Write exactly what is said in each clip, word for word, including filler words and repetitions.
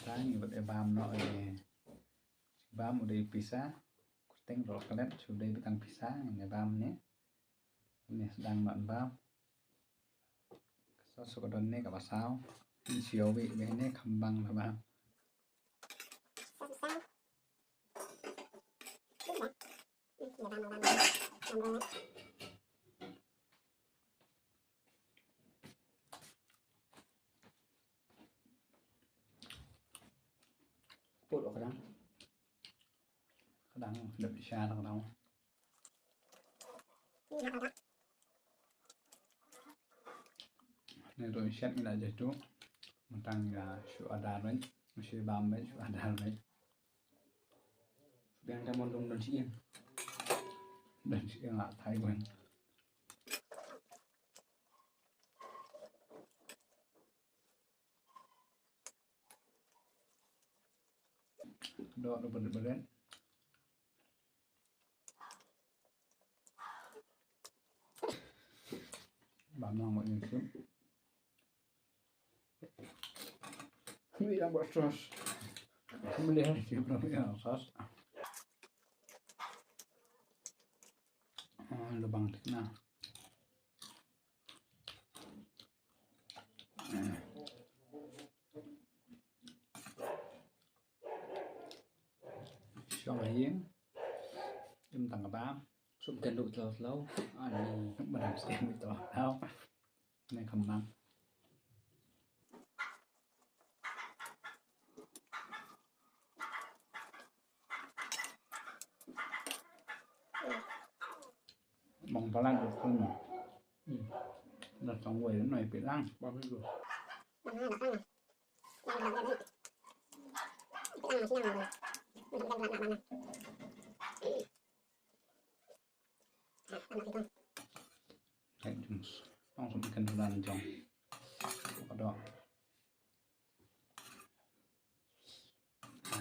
Tang ngi bad e bam noh e. Bam u dei pisa. Kuteng rok kalet shu dei bitang pisa ngi bam ne. Ni sdang noh bam. Sa su ka don ne ka basaw. Ni sio wi wi ne khambang na bam. Put ka dang. Ka dang, dep sha ka dang. Ni tu shet ni la je tu. Matang ya shu adar ben, shu bam ben, shu adar ben. Biang ta mon dong don sien. Don sien la thai ben. Dok dok bedet bedet. Bam nang buat ni sih. Ni yang buat sos. Melihat sih belum ya sos. Ah, lubang tik na. Shong ha ïing. Im tang ka bam. Sum ken du tlaw tlaw. Ani. Madam sum ken du tlaw tlaw. Ne kham nang. Mong palat du khun. Hmm. Na tong wei noi pi lang. Ba mi du. Hai jings. Tong sum ikan dulan jong. Ka dok.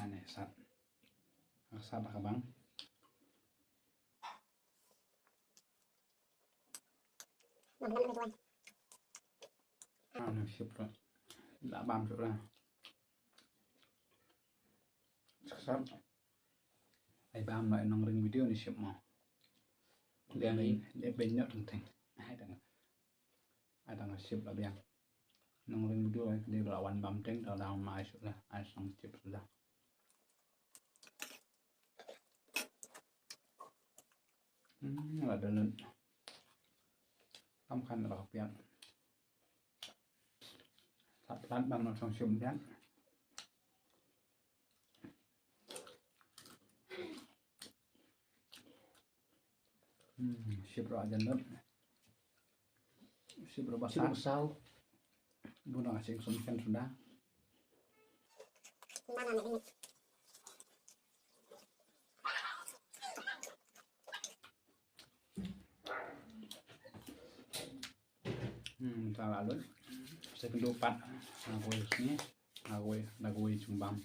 Ani sat. Sat ka bang. Ani sip tu. La bam tu lah. Sat. Ai bam la nongring video ni sip mo. Dia ni, dia benyok teng teng. Hai teng. Ai tang sip la biang. Nongring video ai dei ba la wan bam teng ta dang ma ai shuh la ai song sip suda. Hmm, la dalan. Tam kan la piang. Sat plat bam nong song sip biang. Hmm, sip rok jan lut. Sip rok basah. Sip rok basah. Bun nang sing sun kan suda. Hmm, ta la lut. Sa kynduh pat. Nga kawei sini. Nga kawei, nga kawei chung bam.